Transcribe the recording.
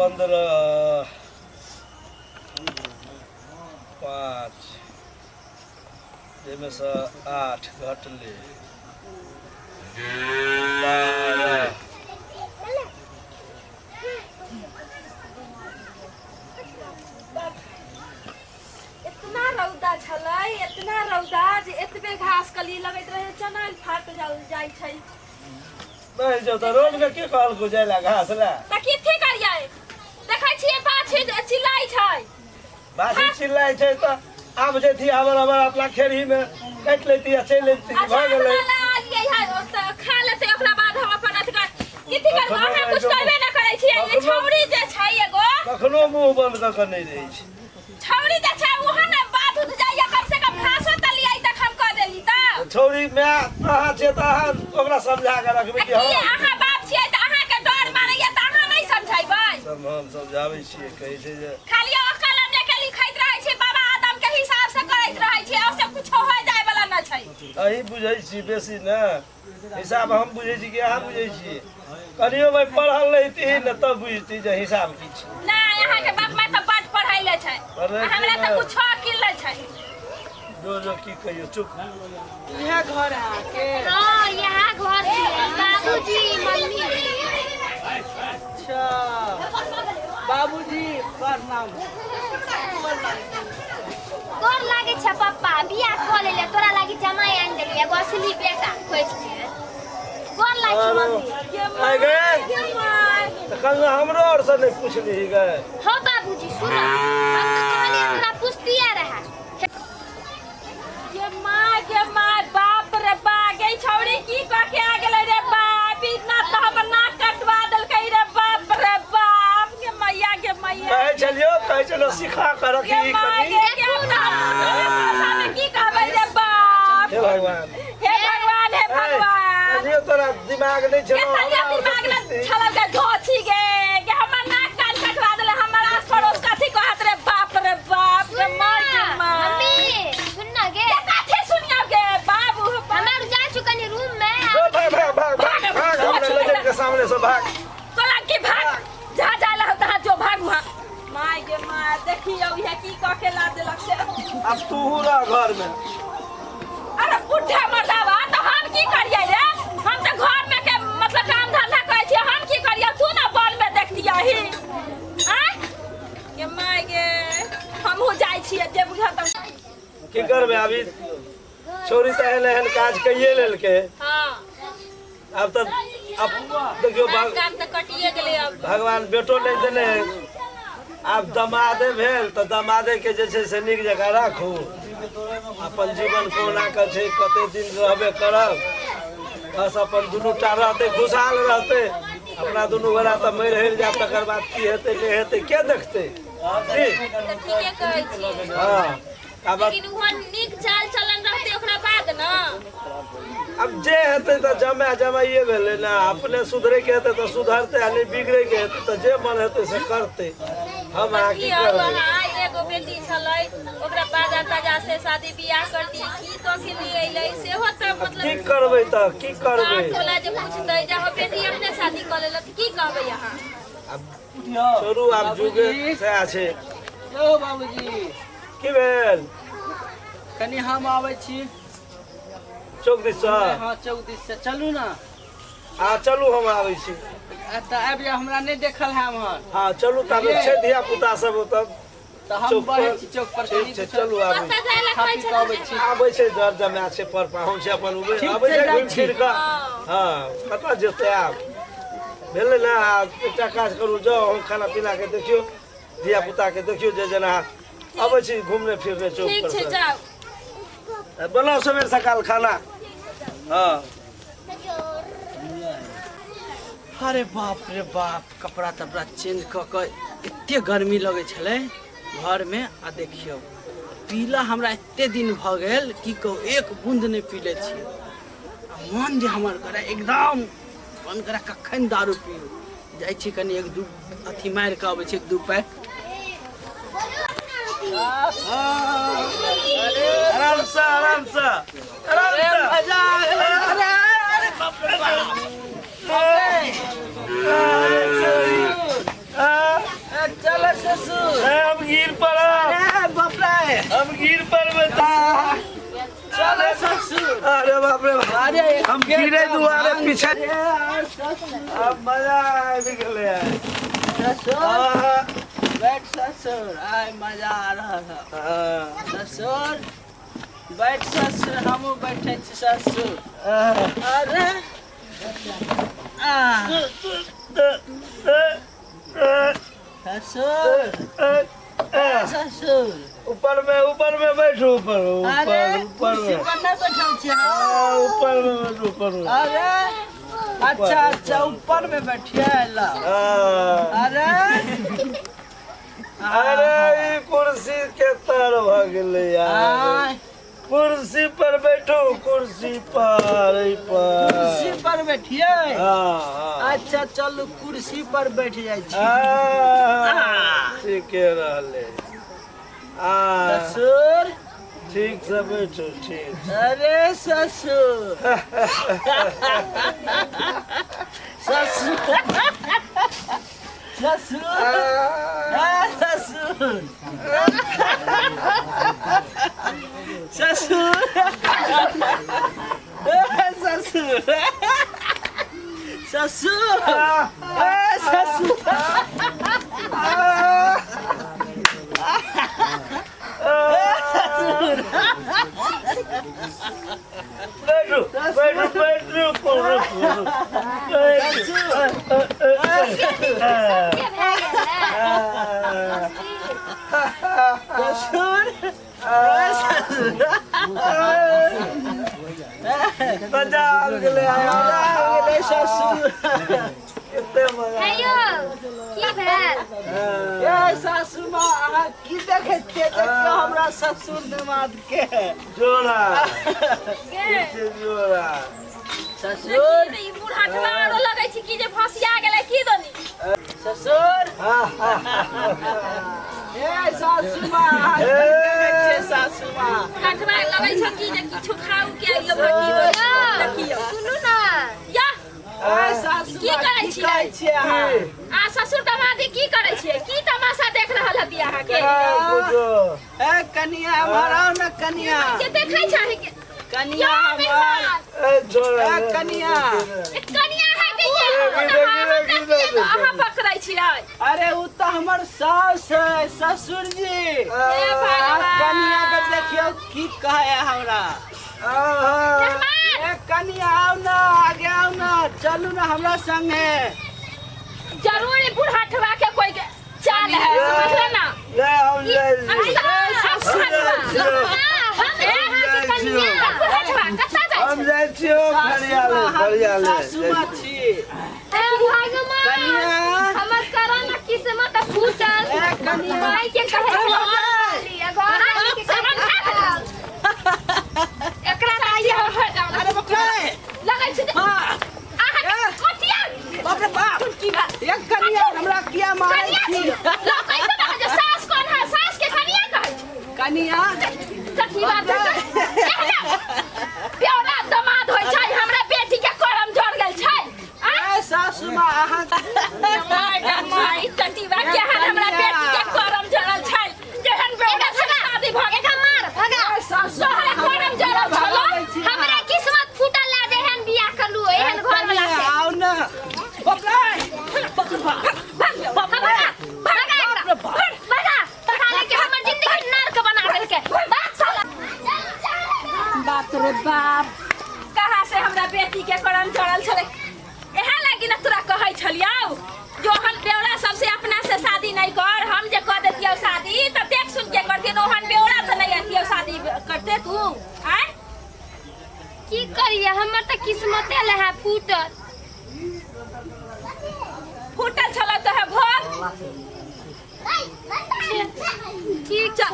15 5 जाहिमे सँ 8 घटलै 12। इतना रौदा छलै, इतना रौदा जे एतबे घास कली लगैत रहे चनैल फाट जाइ छै। नहीं जो तो रोड के की कहल को जाय ला घास ला। त कथी करियै, देखै छियै बाछी चिल्लाइ छै। बाछी चिल्लाइ छै त आब जेथी हमर हमर अपना खेरही में काटि लेती आ चलि लेती अच्छा भऽ गेलै। अपना ला आलियै है ओतऽ खा लेतै, ओकरा बाद हम अपन अथी कर कथी करबै। अहाँ कुछ करबे न करै छियै। ई छौड़ी जे छै एगो कखनो मुँह बंद कऽ के नहि रहै छै। छौड़ी जे छै उहाँ ने बाध उध जाइया, कम से कम घासो त लियै तखन कऽ देली त। छौड़ी माय अहाँ छियै तऽ अहाँ ओकरा समझा कऽ रखबै कि की हँ अहाँ बाप छियै तऽ अहाँके डर मारैया तऽ अहाँ नहि समझैबै? सब हम समझाबै छियै, कहै छै जे खाली अकल ने के लिखैत रहै छै, बाबा आदम के हिसाब से करैत रहै छै, और सब कुछो हो जाय वाला न छै। अहीं बुझै छी बेसी ने हिसाब, हम बुझै छी कि अहाँ बुझै छियै? कनियो भाई पढ़ल रहिती ने तब बुझती जे हिसाब की छै। नहीं, अहाँ के बाप माय तऽ बड पढ़ैले छै। पढ़ै छै हमरा तऽ ने। कुछो अकिल नहि छै। जो जो की कहियो चुप। इएह घर है अहाँके? हाँ, यहाँ घर छियै बाबूजी मम्मी। अच्छा बाबूजी प्रणाम। गोर लागै छै पप्पा। बियाह कऽ लेले, तोरा लागी जमाई आनि देलियै, एगो असली बेटा खोजि के। गोर लागै छै मम्मी। आइ गे तखन हमरो आर से नहि पुछलिही गे। हो बाबूजी सुन, हम तऽ कहलियै तोरा पुछतियै रहे। गे माय गे माय, बाप रे बा, गे छौड़ी की कह के आ गेलै रे बाप, इतना तऽ हमर नाक कटवा देलकै रे बाप रे बाप। गे मैया गे मैया। कहै छलियो, कहै छलियो सिखा कर गे रखी माय कनी। गे, गे हम तऽ भाषा में की कहबै रे बाप। हे भगवान हे भगवान हे भगवान। कनियो तोरा दिमाग नहि गे छलौ तनिया हमरा आर से दिमाग न पुछती। छलौ गे धोछी गे, गे हमर नाक कान कटवा देले, हमर आस पड़ोस कथी कहत रे बाप रे बाप गे सुन माय गे ना माय। मम्मी सुन ना गे। गे कथी सुनियौ गे बाबू? हमे आर जाइ छु कनी रूम में। जो भाग भाग भाग भाग भाग, हमरा नजर के सामने से भाग। सोलंकी भाग, जहाँ जाय ला तहाँ जो, भाग वहाँ। माय गे माय, देखियौ इहे की कऽ के ला देलक से। अब तू रह घर में। अरे बुढ़ा मर्दावा, तो हम की करियै रे? हम तऽ घर में के मतलब काम धंधा करै छियै, हम की करियै? तू ना बन में देखतियही आँय। गे माय गे, हमहूँ जाइ छियै जे बुझत। की करबै, अभी छोरी तऽ एहन एहन काज कैये लेलकै। हाँ आब तऽ अब देखियौ काम तऽ कटिए गेलै अब। भगवान बेटो नहि देने है, आब दमादे भेल तऽ दमादे के जे छै से नीक जकाँ राखू। अपन जीवन कोना के छै, कते दिन रहबे करब, बस अपन दुनू टा रहतै, खुशहाल रहतै। अपना दुनू गोरा तऽ मरि हरि जायब, तकर बाद की हेतै नहि हेतै के देखतै की? तऽ ठीके कहै छियै। हँ आब लेकिन उहो नीक चाल चलन रहतै ओकरा बाद न। अब जे हेतै तऽ जमा जमाइए भेलै ने। अपने सुधरैके हेतै तऽ सुधरतै आ नहि बिगड़ैके हेतै तऽ जे मन हेतै से करतै। हम अहाँ की की हौ करबै? अहाँ एगो बेटी छलै, ओकरा बाजा ताजा से शादी बियाह करती, की कऽ के ले अयलै सेहो तऽ मतलब। की करबै तऽ की करबै? गाँव टोला जे पूछतै जे हो बेटी अपने शादी कऽ लेलक, की कहबै अहाँ? आब छोड़ू, आब जुगे सएह छै। यौ बाबूजी। की भेल? कनि हम आबै छी चौक दिस सँ। हँ, चौक दिस से चलू ने। आ चलू, हम आबै छी। तऽ आबि जाउ, हमरा नहि देखल है एम्हर। हँ चलू, ताबे छै धिया पुता सब ओतऽ तऽ हम चौक पर। बढ़ै छी चौक पर। ठीक छै, चलू, आबै कतऽ जाय लए खा कहै पी कऽ आबै छथिन? छी। आबै छै, जर जमाए छै, पर पाहुन छै अपन उबे ठीक आबै छै, छै जाइ घुमि छी। फिर कऽ। हँ कतऽ जेतै आब, भेलै ने? आब एकटा काज करू, जाउ अहूँ खाना पीना के देखियौ, धिया पुता के देखियौ, जे जेना अबै छी घूमने फिरने चौक ठीक पर छै से। जाउ। बनाउ सवेर सकाल खाना। हँ अरे बाप रे बाप, कपड़ा तपड़ा चेंज कऽ कऽ एते गर्मी लगै छलै घरमे। आ देखियौ पीला हमरा एते दिन भऽ गेल, की कहू, एक बूंद नहि पीले छी। आ मन जे हमर करे, एकदम मन करे कखन दारू पीऊ। जाइ छी कनि एक दू अथी मारि कऽ अबै छी, एक दू पैक। आराम से आराम से आराम से। मजा आ गेलै। अरे अरे बाप रे बाप। अरे सॉरी। हाँ। गिर पड़ब। अरे बाप रे। हम गिर पड़बै तऽ। चलो ससुर। अरे बाप रे बाप। अरे हम गिरे दुआरे पीछे। अरे यार, ससुर। अब मजा आबि गेलै। ससुर आहा, बैठ ससुर, आय मजा आ रहल है। हाँ, ससुर बैठ ससुर, हमहूँ बैठे छी ससुर। आह, अरे आ ससुर ससुर ऊपर में बैठू, ऊपर अरे ऊपर ऊपर कुर्सी में। पर नहीं बैठल छी हम। हाँ, ऊपर में बैठू, ऊपर में। अरे अच्छा अच्छा, ऊपर में बैठिए ला। हाँ। अरे अरे ई कुर्सी के तर भऽ गेलै यार। आय, कुर्सी पर बैठू, कुर्सी पर, एहि पर। कुर्सी पर बैठिए। हाँ हाँ। अच्छा चलू, कुर्सी पर बैठ जाइ छी। हाँ, ठीके रहलै। आ ससुर ठीक से बैठू, ठीक। अरे ससुर ससुर ससुर आ, ससुर ससुर ए, ससुर ससुर ए, ससुर। बैठू बैठू बैठू, रुकू रुकू, बैठू। के भए गेल ससुर मजा आबि गेलै। मजा आबि गेलै ससुर। कते मजा। हे यौ, की भेल? ए सासू माँ, अहाँ की देखै छियै? देखियौ हमरा ससुर दामाद के जोड़ा गे से जोड़ा। ससुर ई बूढ़ा आरो लगै छै कि जे फसिया गेलै की दनी। ससुर ए सासू माँ, अहाँ की देखै छियै सासू माँ? बुढ़ा लगै छै कि जे किछु खाउ के आइयो भागी देखियौ। सुनू ने। या ए सासू की माँ, करै की छियै? कहै छियै अहाँ? आ ससुर दमादी की करै छियै? की तमाशा देख रहल हती अहाँके? बुझो। ए कनिया हमर, आउ ने कनिया। जे देखै छै के कनिया या हमर। मेहमान। ए जोड़ा। ए कनिया। ए कनिया है के ये अहाँ पकड़ै छियै? अरे उ तऽ हमर सास है ससुर जी। हे आ भगवान। कनिया के देखियौ की कहै हमरा। मेहमान ए कनिया आउ ने, आगे आउ ने, चलू ने हमरा संगे। जरूर ई बूढ़ा ठवा के कोई के चाल है, समझले ना? ले हम ले। अहाँके कनिया। हम जाइ छियौ फरियाले फरियाले। सासू माँ छी। हे भगवान, कनिया। हमर करम किस्मत फूटल। ए कनिया। भाई के कहै अरे बाप रे। घर के कहै एकरा आइए। अरे बाप रे। लगै छै जे हाँ अहाँके मतिया। बाप रे बाप। की बात? एक कनिया हमरा किया मारै कनिया छी? छी लोग कहै छै ने जे सास कोन है, सास के कनिया कहै छै। कनिया। कथी बात है? प्योरा दमाद होइ छै, हमरा बेटी के करम जड़ गेल छै। ए सासू माँ अहाँ माय कटीवा केहन हमरा बेटी के करम जड़ल छै, केहन बेटा से शादी भऽ गेल। मार भगा। ए सासू माँ, तोहरा करम जड़ल छलो। हमरा किस्मत फूटल ला जे एहन बियाह करलू एहन घर वाला कनिया से। आउ ने। बाप रे। भाग भगा भगा एकरा, भगा साले के हमर जिंदगी नर्क बना देलकै। भाग साला। बाप रे बाप, कहाँ से हमरा बेटी के करम जड़ल छलै। इएह लागी ने तोरा कहै छलियौ जो हम बेवड़ा सबसे अपना से शादी नहीं कर। हम जे कह देतियौ शादी तऽ देख सुन के करतियै, ओहन बेवड़ा से नहीं अतियौ शादी करते तू आय। की करिए, हमर तऽ किस्मते लहे फूटल। फूटल छलौ तऽ भोग। ठीक छै।